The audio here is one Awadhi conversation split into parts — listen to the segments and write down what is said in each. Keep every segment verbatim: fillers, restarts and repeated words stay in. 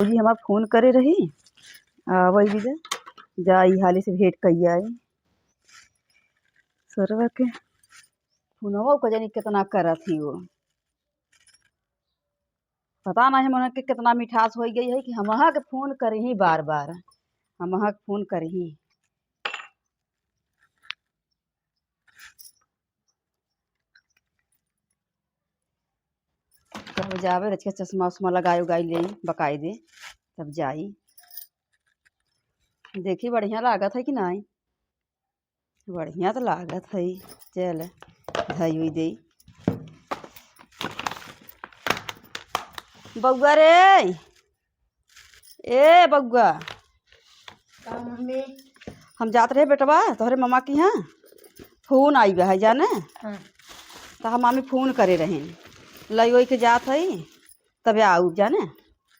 जी हमार फोन करे रही, आ, वही दीदी, जाई हाली से भेंट कई आई। सरवा के फोनवा का जानी कितना करत ही वो। पता नहीं हमन के कितना मिठास होइ गई है कि हमहा के फोन करही बार बार, हमहा के फोन करही। कब जावे रचिका चश्मा उश्मा लगाए उगाए ले बकायदे, तब जाई। देखी बढ़िया लागत है कि नहीं? बढ़िया तो लागत है। चल, धई उई दे। बउआ रे, ए बउआ। का मम्मी? हम जात रहे बेटवा तोहरे ममा की यहाँ, फोन आई बा है जाने। हाँ। तो हम मामी फोन करे रहे, लई ओई के जात है, तबे आऊ जाने।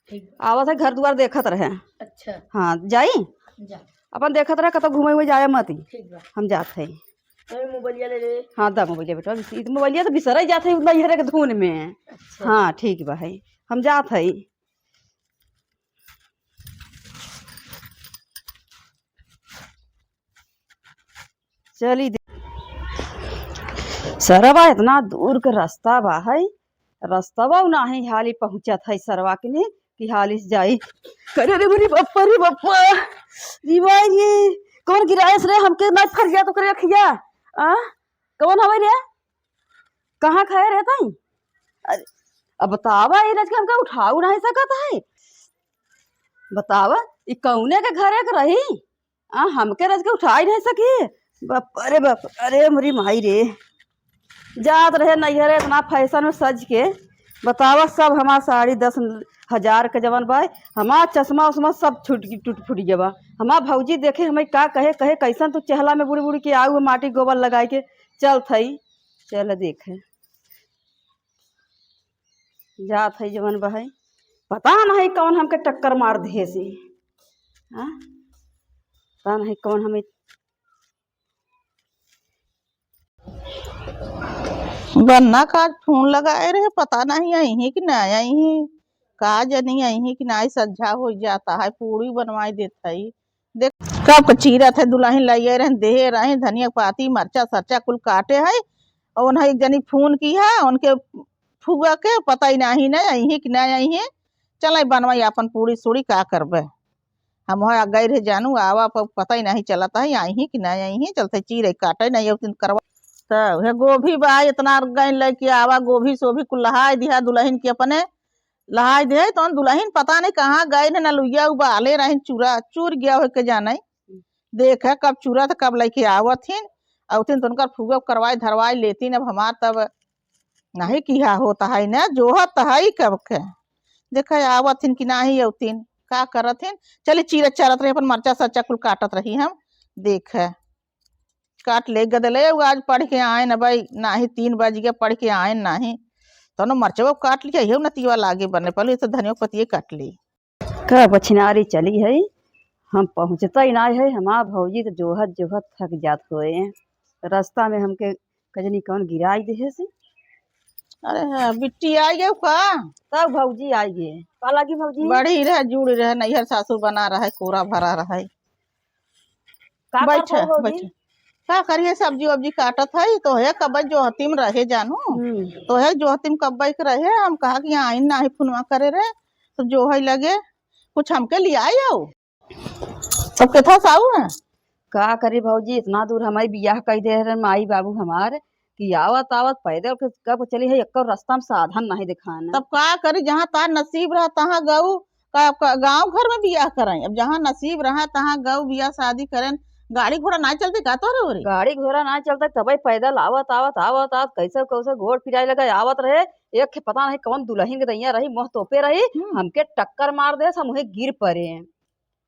ठीक। आवत है, घर दुआर देखत रहे। अच्छा। हाँ, जाई? जा। अपन देखत रहे, कतौ घूमे उमे जाए मती। ठीक बा। हम जात है। अरे मोबाइलिया ले ले। हाँ, दा मोबाइलिया बेटवा, बिस-, ई मोबाइलिया तो बिसरई जात है, उतना इहरे के धुन में। अच्छा। हाँ, ठीक बा है। हम जात है। चली दे। सरवा इतना दूर के रास्ता बा है, रस्तवा नाही हाली पहुँचत है सरवा के ने कि हाली से जाई। करे रे मोरी बप्पा रे बप्पा, री माई रे, कौन गिराइस रे हमके, मैं फर गया तो करे रखिया। आ, कौन हवे रे? कहाँ खाए रे ताई? अरे, अब बतावा, ये रज के हमके उठाऊ नाही सकत है। बतावा, ई कौने के घरे के रही? आ, हमके रज के उठाई नाही सकी। बाप, अरे बाप, अरे मोरी माई रे। जात रहे नैहरे इतना फैशन में सज के, बतावा, सब हमार साड़ी दस हजार के जवन बा, हमार चश्मा उश्मा सब छूट, टूट फूट गवा। हमार भौजी देखे हमें का कहे, कहे, "कैसन तू चेहला में बुड़ी बुड़ी के आऊ, माटी गोबर लगाई के चलत हई।" चल देखे, जात है जवन बहै, पता नहीं कौन हमके टक्कर मार दिहे से। हाँ? पता नहीं कौन हमें बन्ना का आज फोन लगाए रहे, पता नहीं आई हैं कि ना आई हैं, का जनी आई हैं कि ना आई। संझा हो जाता है, पूड़ी बनवाई देत है। देख, कब के चीरत है, दुलहिन लइए रहे, देहे रहे, धनिया पाती, मरचा सरचा कुल काटे है। और उन्हें एक जनी फोन की है, उनके फुआ के पता ही नहीं, नहीं आई हैं कि नहीं आई हैं। चल बनवाई अपन पूड़ी सूड़ी, का करबे। हम वहाँ गए रहे जानू, आवा प-, पता ही नहीं चलत है, आई ही कि नहीं आई ही, चलते चीरे काटे नहीं, उस दिन करवा। तो हे गोभी बा, इतना गए लेके आवा, गोभी सोभी कुल लहाय दिहा दुलहिन के अपने, लहाय दे, तो दुलहिन पता नहीं कहाँ गए न, नलुइया उबाले रहिन, चूरा चूर गया हो के जाने। देख है कब चूरा तो कब लेके आवत हिन, और उतिन तो उनकर फुआ करवाई धरवाई लेतिन, अब हमार तब नाही किहा होत है ना, जोहत है कब के। देखे आवत हिन कि नाही अउतिन, का करत हिन। चली चीरत चारत रही, अपन मरचा सरचा कुल काटत रही हम। देखे काट ले गदले, उ आज पढ़ के आएन भाई, नाही तीन बज गया पढ़ के आएन नाही। तनो मरचवा काट लिया, ये नतिया लागे बने, पहले तो धनिया के पतिये काट ली। का बछिनारी चली है, हम पहुँचता ही ना है, हमार भौजी तो जोहत जोहत थक जात होए। रास्ता में हमके कजनी कौन गिराई देहे से। अरे हाँ, बिट्टी आई गए का? तब भौजी आई गए। का लागी भौजी? बढ़ी रहे, जुड़ रहे, नैहर सासुर बना रहे, कोरा भरा रहे। का बैठ, करत हो भौजी? बैठ। का करिए, सब्जी वब्जी काटत है, तो है कब्बे जोहतिम रहे जानू। हम्म। तो है जोहतिम कब्बे के रहे, हम कहा कि यहाँ आइन नाही फुनवा करे रे, तो जो है लगे, कुछ हमके लियाई आओ। तब केथा साऊ है? का करी भौजी, इतना दूर हमारी बियाह कई दे रहे माई बाबू हमार, कि आवत आवत पैदल के कब चली है, एको रास्ता में साधन नहीं दिखाना। तब का करी, जहाँ तार नसीब रहा तहाँ गऊ, का, का, गाँव घर में बियाह कराई। अब जहाँ नसीब रहा तहाँ गऊ बियाह शादी करें। गाड़ी घोड़ा ना चलते का तोरे ओरे? गाड़ी घोड़ा ना चलते, तबे पैदल आवत आवत आवत आवत कैसे कैसे गोड़ पिराए लगे, आवत रहे। एक पता नहीं कौन दुलहिन के दैया रही, मुँह तोपे रही, हम्म। हमके टक्कर मार दे, हम वहीं गिर पड़े।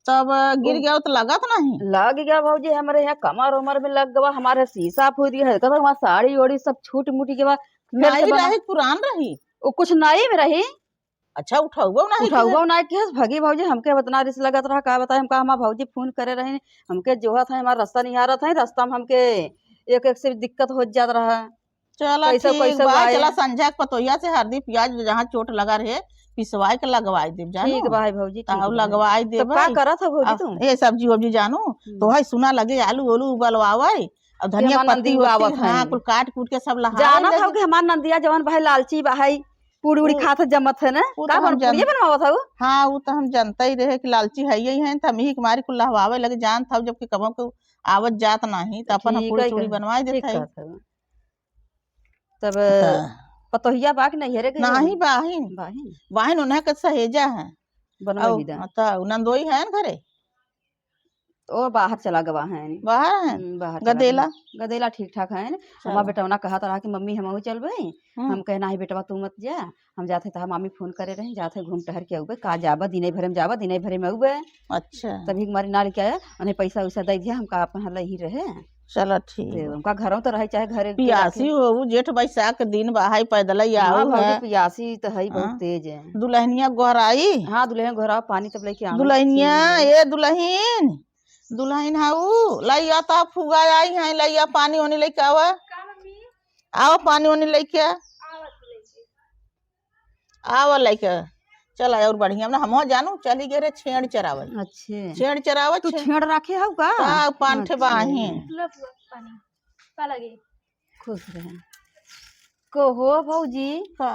तब गिर गया तो लगत नहीं? लग गया भौजी, हमरे यहाँ कमर उमर में लग गवा, हमारे शीशा फूट गया है, कहता हमार साड़ी ओड़ी सब छूट मुट गवा। फिर से नई बना- रही, पुरान रही? वो कुछ नई में रही। अच्छा, उठौबो नहीं उठौबो किहे? नहीं किहे, भगी भौजी, हमके इतना रिस लगत रहा, का बताए, हमका हमार भौजी फोन करे रही, हमके जोहत है, हमार रास्ता निहारत है, रास्ता में हमके एक एक से दिक्कत हो जात रहा। चला कैसे, ठीक कैसे बा, भाई? चला संझा के पतोहिया से हरदी पियाज जहाँ चोट लगा रहे, पिसवाई के लगवाई देब, जानू। ठीक बा है भौजी, ठीक बा है। लगवाई देब। तब का करत हो भौजी अब तू? ए सब्जी वब्जी जानू, हम्म। तो है सुना लगे आलू ओलू उबलवावे, और धनिया पत्ती वत्ती, हाँ, कुल काट कूट के सब लहावे जानत हो कि हमार नंदिया जवन बा है लालची बा है, पूड़ी उड़ी खात है, जमत है ना? का बन-, पूड़िये बनवावत हो? हाँ, उ तो हम जनते ही रहे कि लालची है ही है, तो हम यही के मारी कुल लहवावे लगे, जानत हो जब कि कबो के आवत जात नाही, तो अपन हम पूड़ी चूड़ी बनवाए देत है। तब पतोहिया बा कि नैहरे गई? नाही, बाहिन। बाहिन? बाहिन उन्हें के सहेजा है। बनवा विदा। हाँ, तो नंदोई है न घरे? ओ बाहर चला गवा है। बाहर है? हम्म, बाहर चला गदेला? गदेला ठीक ठाक है। हमार बेटवना कहत रहा कि मम्मी हमहू चलबे। हम्म। हम कहे नाही बेटवा तू मत जा, हम जाते तहा मामी फोन करे रही, जाते घूम टहर के अउबे, का जाबा दिने भरे में जाबा, दिने भरे में अउबे। अच्छा। तभी हमारे ना लेके आया, उन्हें पैसा वैसा दे दिया, हमका अपन हल ही रहे। चलो ठीक बा। उनका घरों तो रहे चाहे घरे पियासी हो, उ जेठ बैसाख के दिन बा, हाय पैदल ही हाँ, आऊ भौजी, है। पियासी तो है, बहुत तेज है। दुल्हनिया गोहराई। हाँ, दुल्हनिया गोहराओ, पानी तब लेके आवे। दुल्हनिया, ए दुल्हन, दुल्हन हाउ, लइया तो फुआ आई है, लइया पानी ओनी लेके आवा। का मम्मी? आवा पानी ओनी लेके। आवा लइके। चल, और बढ़िया ना, हम जानू, चली गए रे छेड़ चरावल। अच्छे। छेड़ चरावल, तू छेड़। छेड़ राखे हउ का? का पान ठे बाही। लो फुआ, पानी। का लगे? खुश रहे। कहो भौजी। का?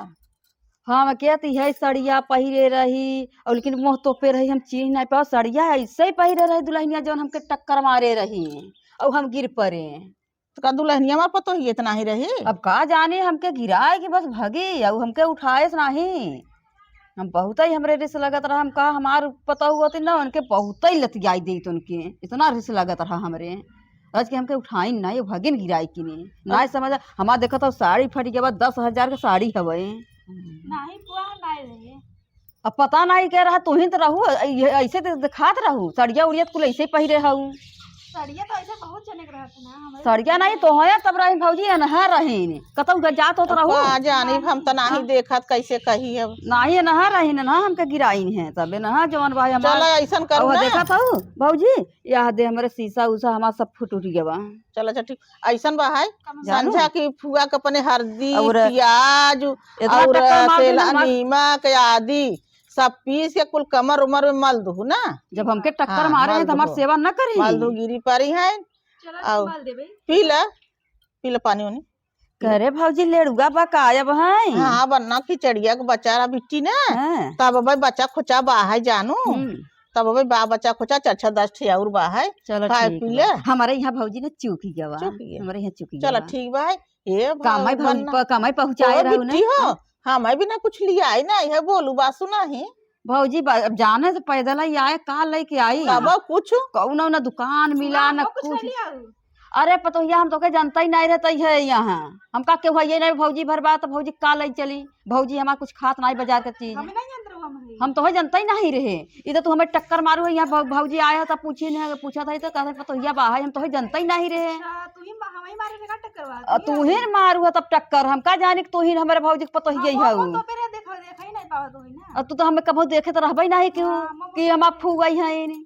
हम के ती है सड़िया पहिरे रही, और लेकिन मुँह तोपे रही, हम चीन्ह नहीं पाओ, सड़िया ऐसे ही पहिरे रही दुल्हनिया, जौन हमके टक्कर मारे रही, और हम गिर पड़े। तो का दुल्हनिया हमार पतोहिए इतना ही रही? अब का जाने, हमके गिराए कि बस भगी, अउ हमके उठाए से नाही। हम बहुत ही हमरे रिस लगत रहा, हम का हमार पतोहू होती ना, उनके बहुत ही लतियाई देत उनके, इतना रिस लगत रहा हमरे। आज के हमके उठाइन नाही, भगिन गिराए कि नहीं, नाही समझ। हमार देखत हो साड़ी फट गया बा, दस हजार के साड़ी हवे। नाही पुआ, नाही रहे। अब पता नाही के रहा, तुहिन तो रहू, ऐ-, ऐसे तो दिखात रहू, सड़िया उड़िया तो कुल ऐसे ही पहिरे हऊ। सड़िया तो ऐसे बहुत जने के रहत ना, हमरे सड़िया नहीं तो है, तब रही भौजी अनहा रहीन, कतौ ग-, जात होत रहू। का जानी, हम तो नाही हाँ। देखत, कैसे कही अब। नाही अनहा रहीन ना, हमके गिराइन है, तबे ना जवन भाई हमार। चला ऐसन करू अब ना। देखत हऊ भौजी, यह दे हमरे शीशा उषा हमार सब फूट उट गवा। चला, अच्छा ठीक। अइसन बा है, जानू? संझा की फुआ के अपने हरदी, और प्याज, इतना और टक्कर मार तेल, देना, हमार नीमक आदि सब पीस के कुल कमर उमर में मल दुहु ना। जब हमके टक्कर हाँ, मारे हैं मल तो हमार दुहु। सेवा न करी। मल दुहु गिरी परी है। चलो, और मल देबे। पी ले, पी ले पानी उनी। करे भौजी, लेड़ुआ बा का अब है? हाँ, बन्ना खिचड़िया के बच्चा रहा बिट्टी ना। हाँ। तब भाई बच्चा खुचा बा है जानू। हम्म। तब भाई बा बच्चा खुचा चार छह दस ठे और बा है। चलो खाए ठीक पी बा। ले। हमारे यहाँ भौजी ने चूकी गवा। चूकी गवा। हमारे यहाँ चूकी चलो गवा। ठीक बा है। ए कामाई भौजी भौजी बन्ना। प-, कामाई पहुँचाए ओ रहू बिट्टी ना। हो। हाँ। हमें भी ना कुछ लिया है ना, यह बोलू बासु नाही। भौजी बा-, अब जाने से पैदल ही आए, का लेके आई? तब कुछ? कौनो ना दुकान मिला, ना कुछ कुछ। लिया हो? अरे पतोहिया, हम तोके जनता ही नहीं रहता है यहाँ। हम का केहू है ये नहीं, भौजी भर बा तो भौजी का ले चली? भौजी हमार कुछ खात नहीं बाजार का चीज। हमें नहीं जानत रहो हम है। हम तोहे जनता ही नहीं रहे। इधर तू हमें टक्कर मारू है, यहाँ भौ-, भौजी आया था, पूछी नहीं, पूछा था तो कहते पतोहिया बा है, हम तोहे जनता ही नहीं रहे। अच्छा, तू ही मा-, हमें मारे का टक्कर बा? अ, तू ही मारू है तब टक्कर, हम का जाने कि तू ही हमारे भौजी के पतोहिया ही हऊ। तो फिर देखो, देखो ही नहीं पावा तू ही ना। अ, तू तो हमें कबो देखे तो रहबे नहीं क्यों हाँ, हम कि हम आप फूआ ही हैं।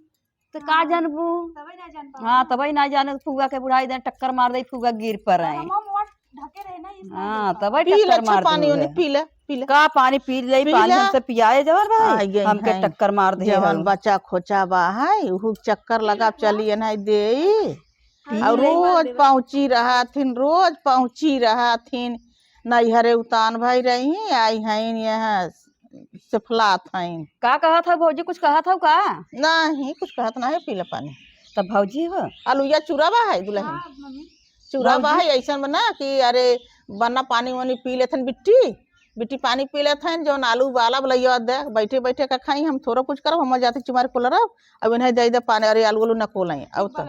तो का हाँ, जानबू? तबे ना जान पावा। हाँ, तबे ना जाने, फुआ के बुढ़ाई दे, टक्कर मार दे, फुआ गिर पड़े। हम, हम ओट ढके रहे ना, इस हाँ, तबे पी ले, टक्कर अच्छा, मार पानी दे उनी, है। पी ले, पी ले। का पानी पी ले, पी पानी ले। हमसे पियाए जबर भाई, आ गए हमके हैं। टक्कर मार दे जवन है। बच्चा खोचा बा है, उहू चक्कर लगा, पी ले, चलिए नहीं दे। पी और ले। रोज पहुँची रहा थिन, रोज पहुँची रहा थिन। नैहरे उतान भाई रही, आई हैं यहाँ सफलात हैं। का कहत हऊ भौजी, कुछ कहत हऊ का? नहीं, कुछ कहत नहीं, पी ले पानी। तब भौजी हो? आलूया चूरा बा है दुल्हन। हाँ, मम्मी। चूरा बा भौजी। है, ऐसन बना कि अरे बन्ना पानी वानी पी लेथन बिट्टी, बिट्टी पानी पी लेथन, जौन आलू उबाला बलैया दे, बैठे बैठे का खाई, हम थोड़ा कुछ करब, हम जाते चुमारे कुल रहब, अब इन्हें दे दे पानी, अरे आलू आलू न कोलाई, अब तो।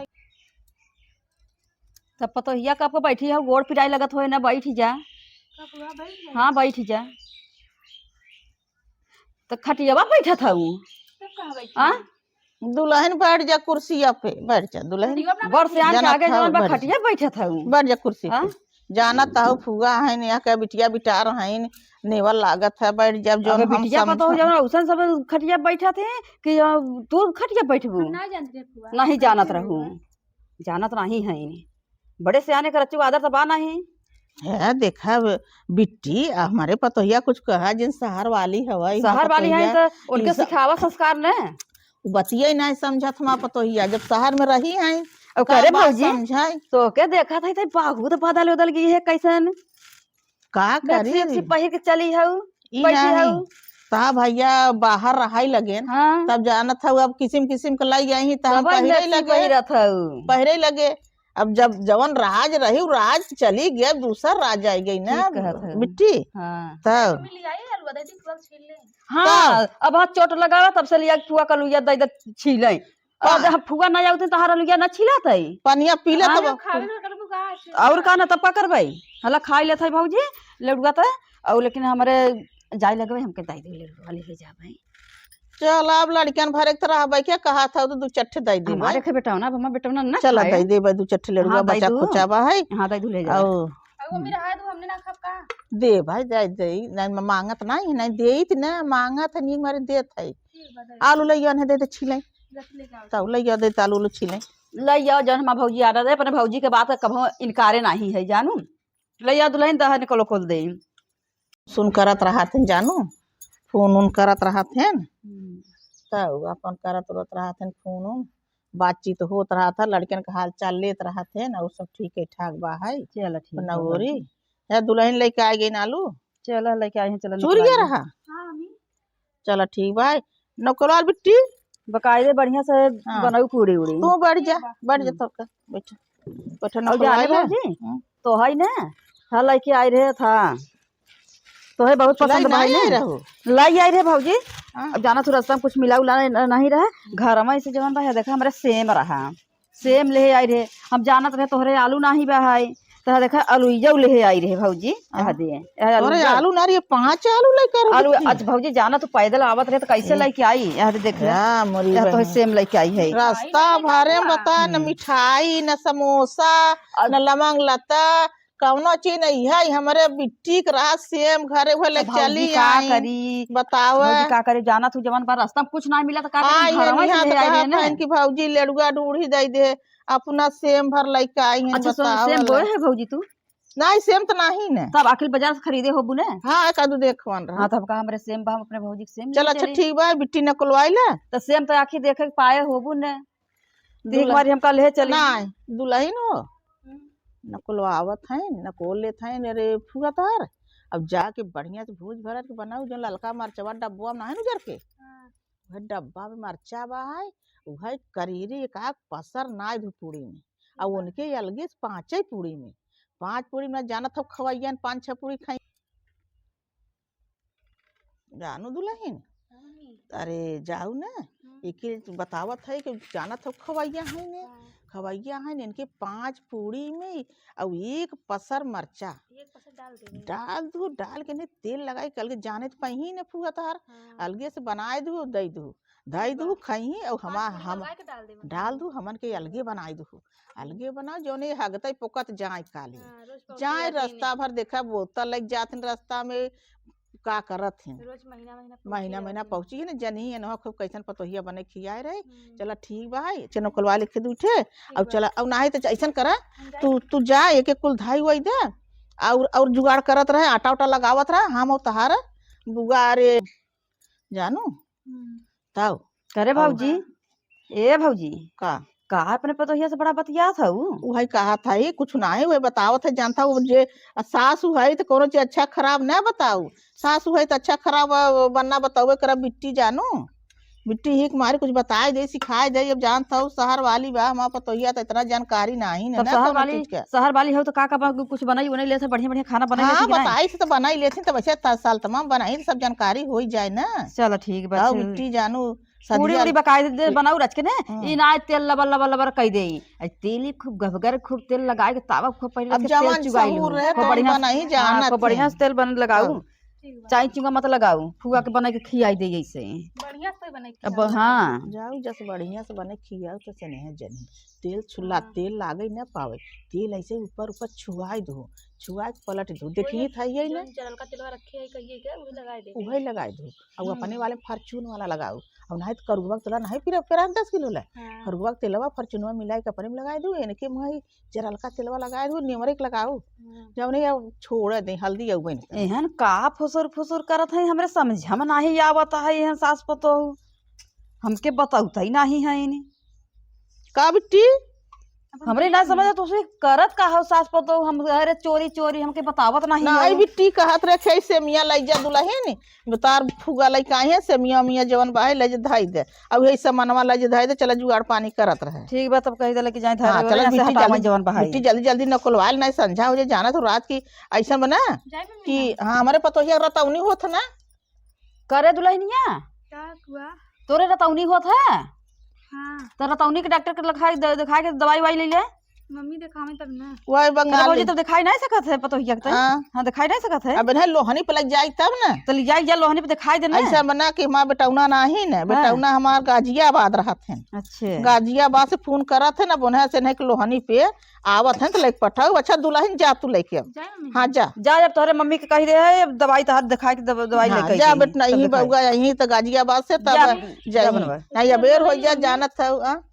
तब पतोहिया कब के बैठी है, गोड़ पिराए लगत होए ना, बैठ जा। कब हुआ, बैठ जा। हाँ, बैठ जा। तो खटियावा बैठत हऊ। तब कहाँ बैठी हाँ? है? दुल्हन बैठ जा कुर्सिया पे, बैठ जा दुल्हन। खटिया अपना बड़ बैठी सियान के जानत आगे हऊ, जवन बा बैठ जा। खटिया बैठत हऊ। बैठ जा कुर्सी हाँ? पे। जानत हऊ फुआ है, यहाँ के बिटिया बिटार हैं, नेवल लागत है, बैठ जा, जौन अबे हम बिटिया पता हो समझ जवन औसन सब खटिया बैठत है कि, अ, तू खटिया बैठबू? हम ना जानत रहे फुआ। नहीं जानत रहू। जानत नाही है। बड़े सियाने के रच्चू आदर त बा नाही। है, देखा ब-, बिट्टी, आ, हमरे पतोहिया कुछ कहा, जिन शहर वाली हवइ, शहर वाली हैं पतोहिया, तो उनके ई स-, सिखावा संस्कार ने। उ बतिये नाहीं समझत हमार पतोहिया, जब शहर में रही हैं, और तब करे बात भौजी, समझाई। तो के देखत है, तो बहुत बदल उदल गई है, कैसन? का करी? मैक्सी उक्सी पहिर के चली हऊ, ई बैठी नाहीं। हऊ। ता भैया बाहर रहाई लगेन, हाँ। तब जानत हऊ, अब किसिम किसिम के लाई आई, त हम कबन पहिरे मैक्सी लगे, पहिरत हऊ। पहिरे लगे। अब जब जवन राज रही, उ राज चली गया, दूसर राज आई गई ना, ठीक कहत है। बिट्टी। हाँ। तब। मम्मी ले आई हलवा, दे दी, फुआ छील ले। हाँ, तब। अब हाथ चोट लगावा, तब से लिया फुआ का लुइया दे दे छीले। और पा- जब फुआ ना जाऊ, तो हलुइया ना छिलात है। पनिया पी ले हाँ। तब। खावे ना करबू का आज? और का ना, तब का करबे? हला खाई लेत है भौजी, लड़ुआ त। और लेकिन हमरे जाए लगबे, हमके दे दे, लड़ुआ ले जाबे। चल, अब लड़कियन भरे के तो रहबे के, कहा था तो दू चट्ठे दे देबे। हमारे के बेटौना, अब हमार बेटौना ना चला खाए। दे देबे दू चट्ठे लड़ुआ, हाँ, दे बचा दू। खुचा बा है। हाँ, दे दू, ले जा। आओ। अब मम्मी रहा दू, हमने ना खाब का? दे भाई, दे दे, नहीं मांगत नहीं, नहीं देत ना, मांगत है, नहीं मारे देत है। ठीक बा, दे दे। आलू ले आने दे दे, छीले। जल्दी ले जाओ। तब ले आ दे, त आलू उलू छीले। ले आओ, जौन हमार भौजी आ रहा है, अपने भौजी के बात का कभो इनकारे नहीं है, जानू। ले आओ दुल्हन, दहन को खोल दे। सुन करत रहत हैं जानू, फोन उन करत रहत हैं। हम्म। तब अपन करत उरत रहत हैं फोन उन, बातचीत होत रहत है, लड़कन का हाल चाल लेत रहत हैं, और सब ठीक है ठाक बा है। चलो ठीक बा नौरी। है दुल्हन लेके आ गई नालू। चलो लेके आई हैं, चलो चूर निकल गया आई। रहा। हाँ, मम्मी। चलो ठीक बा। नौकरवाल बिट्टी। बकायदे बढ़िया से हाँ। बनाऊ पूड़ी उड़ी। तू बैठ जा, ठीक बा। बैठ जा हम्म। तब का। बैठ। बैठ और नौकरवाल जाने ले। भौजी, हम्म। तो है ना, हाँ, लेके आई रहे था। तो है बहुत पसंद भाई ना। रहो। लाई आई रहे भौजी। हाँ। अब जाना तू रास्ता में कुछ मिला उला न-, नहीं रहा। घर में इसे जवन रहा, देखा हमरे सेम रहा। सेम ले आई रहे। हम जानत रहे तोहरे आलू नाही बा है। तो देखा अलुइया ले आई रहे भौजी। हाँ। यहाँ दे। यहाँ तोरे आलू आलू ना रही, पाँच आलू लेकर आलू, अच्छा भौजी जाना तू पैदल आवत रहे तो कैसे ए। लेके आई? यहाँ दे देख ले। या मोरी यहाँ तो बहन। सेम लेके आई है। रास्ता भरे में बता न हम्म। मिठाई, न समोसा, और न लमंग लता, कौनो चीज नहीं है। हमरे बिट्टी के रहा सेम घरे हुए ले तो भौजी चली का आई। करी? बताओ। भौजी का करी? जाना तू जवन बा रास्ता में कुछ ना मिला तो का करी? आई है घरवा से यहाँ ले तो आई कहा रहे ना। बहन की भौजी लेड़ुआ ढूढ़ी दे दे, अपना सेम भर लेके आई हैं, अच्छा, सो-, बताओ सेम ले। बोए है भौजी तू? नहीं, सेम तो नहीं ने। तब आखिर बाजार से खरीदे होबू ने? हाँ, एक आधू देखवन रहा। हाँ, तब का हमरे सेम बा, हम अपने भौजी के सेम ले चल, अच्छा, चली। ठीक बा, बिट्टी नकलवाई ले। तो सेम तो आखिर देखे के पाए होबू ने। देख दुल्हन। मारी हमका ले चली। नहीं, दुल्हन हो। हम्म। नकुलवावत हैं, नकोल लेत हैं, अरे फुआ तोहर। अब जाके बढ़िया से भूज भरत के बनाऊ, जो ललका मरचवा डब्बा में नहीं उजर के। हाँ। वह डब्बा में मरचा बा है, वह करीरी एक आग पसर नाय धू पूड़ी में। आ ठीक बा। उनके अलगे से पाँचे पूड़ी में, पाँच पूड़ी में जानत हो खवैया पाँच छह पूड़ी खाई। जानू दुल्हन, हाँ मम्मी। अरे जाऊ ना, हम्म। एके तो बतावत है कि जानत हो खवैया है ने, हाँ। खवैया है ने, इनके पाँच पूड़ी में और एक पसर मरचा। एक पसर डाल दे। डाल दू, डाल के ने तेल लगाई, कल के जाने तो पही ने फुआ तोहर, हाँ। अलगे से बनाए दू, दे दू, दे ठीक दू, बा। खइही और हमार, पाँच पूड़ी हम, मंगाए के डाल दे, डाल दू, हमन के अलगे बनाए दू। अलगे बनाओ, जौने हगतई पोकत जाए काले। हाँ, रोज पहुँचे जाए जाती रास्ता नहीं। भर देखा बोतल लग जात हैं रास्ता में, का करत हैं। रोज महीना, महीना पहुँचे महीना, महीना जाती हैं। पहुँची है ना, जनी है ना खूब कैसन पतोहिया बने खियाए रहे। हम्म। चला ठीक बा, है, चनो कलवा लिखे दू ठे, ठीक और बा। चला, और नाही तो ऐसन करा, हम जाए? तू, तू जा, एक एक कुल धाई वाई दे, और, और जुगाड़ करत रहे, आटा उटा लगावत रहे, हम और तहार बुआ रे जानू। हम्म। तब करे और भौजी, ए भौजी, का? का अपने पतोहिया से बड़ा बतियात हऊ? उहई कहा था, ये कुछ नाही, वह बतावत है, जानता हूँ, जे सासू है तो कोनो चीज अच्छा खराब ना बताऊ, सासू है तो अच्छा खराब, अ, बनना बतावे करा, बिट्टी जानू, बिट्टी ही के मारे कुछ बताए दे, सिखाए दे। अब जानता हूँ, शहर वाली बा, हमार पतोहिया तो इतना जानकारी नाही न, तब ना शहर कोनो वाली, चीज के। शहर वाली हो तो का, का बा-, कुछ बनाई उनाई लेत है, बढ़िया, बढ़िया खाना बनाई हाँ, लेत है कि नाही? बताई से तो बनाई लेत है, तब ऐसे त-, साल तमाम बनाई, सब जानकारी हो ही जाए ना। चलो ठीक बा, तब चल। बिट्टी जानू, पूड़ी सदिया उड़ी बकायदे हम्म। बनाऊ रच के ने, हम्म। ई ना तेल लबर लबर लबर कई देई। आ तेल ही खूब गबगर, खूब तेल लगाए के तावा खूब पहिले अब रच के तेल जवन चुगाई सहूर लूं। रहे खूब तौन बढ़िया से, बनाई हाँ, जानत खूब बढ़िया हैं। से तेल बन लगाऊ। तब। ठीक बा। चाय चुंगा मत लगाऊ, फुआ के बना के खियाई दे ऐसे। बढ़िया से बना के अब खियाओ। हाँ। जाऊ जस बढ़िया से बने खियाओ तो स्नेह जनी। तेल छुला, हाँ। तेल लागे ना पावे। तेल ऐसे ऊपर ऊपर छुआई दो। छुआ के पलट दू, देखी था ये ना। जौन चरलका तेलवा रखे है, कहिए के, उहे लगाए दे। उहे लगाए दू। और हम्म। अपने वाले Fortune वाला लगाओ। और नहीं तो करुआ के तेलवा नहीं, फिर पेरा दस किलो ले। हाँ। करुआ के तेलवा Fortune में मिला के अपने में लगाए दू, इनके मुँह चरलका तेलवा लगाए दू, निमरे के लगाओ। हम्म। जब नहीं, अब छोड़ दे, हल्दी अउ बन के। एहन का फुसुर फुसुर करत है, हमरे समझ में नहीं आवत है, एहन सास पतोह। हमके बतौत ही नहीं है इन्हें। का बिट्टी? हमरे ना समझ, तो उसे करत का हो सास पतोह? हम, अरे चोरी चोरी हमके बतावत नहीं नहीं है। बिट्टी, कहत रहे, "खै सेमिया लइ जा दुलहिन, तार फुआ लइ के आई है, सेमिया उमिया जवन बाहे लइ जा धइ दे।" अब यही सामानवा लइ जा धइ दे, चला जुगाड़ पानी करत रहे। ठीक बा, तब कहि देले कि जाए धरे हाँ, वाले चला से बिट्टी हटावा जल्दी, जवन बाहे। बिट्टी जल्दी जल्दी नकुलवाइल, नहीं संझा हो जाए, जानत हो रात की ऐसा बना जाए मम्मी कि ना। हाँ, हमरे पतोहिया रतौनी होत ना। करे दुलहिनिया? का हुआ? तोरे रतौनी होत है? हाँ। तो रतौनी के डॉक्टर के दिखाई, द-, दिखाई के दवाई वाई ले ले। मम्मी देखावे तब ना। वही अरे बंगाली। भौजी, तब दिखाई नहीं सकत है पतोहिया के तई? हाँ। हाँ, दिखाई नहीं सकत है। अब इन्हें लोहनी पे लग जाई तब ना। तो ले जाई जा लोहनी पे दिखाई देना। ऐसा बना कि हमार बेटौना ना ही ना, हाँ। बेटौना हमार गाजियाबाद रहत हैं। अच्छे। गाजियाबाद से फोन करत है ना, बोने से नहीं कि लोहनी पे आवत हैं तो लेके पठाओ। अच्छा दुलहिन जा तू लेके अब। जाए मम्मी? हाँ जा। जा, जब तोहरे मम्मी के कही दे है, अब दवाई तो हाथ दिखाई के दव-, दवाई हाँ, लेके जा आई, बेटना, तब यहीं दिखाई। बउआ, यहीं तो गाजियाबाद से तब जा, जाई। जा बनवा। नहीं, अबेर हो जा, जानत है, हाँ।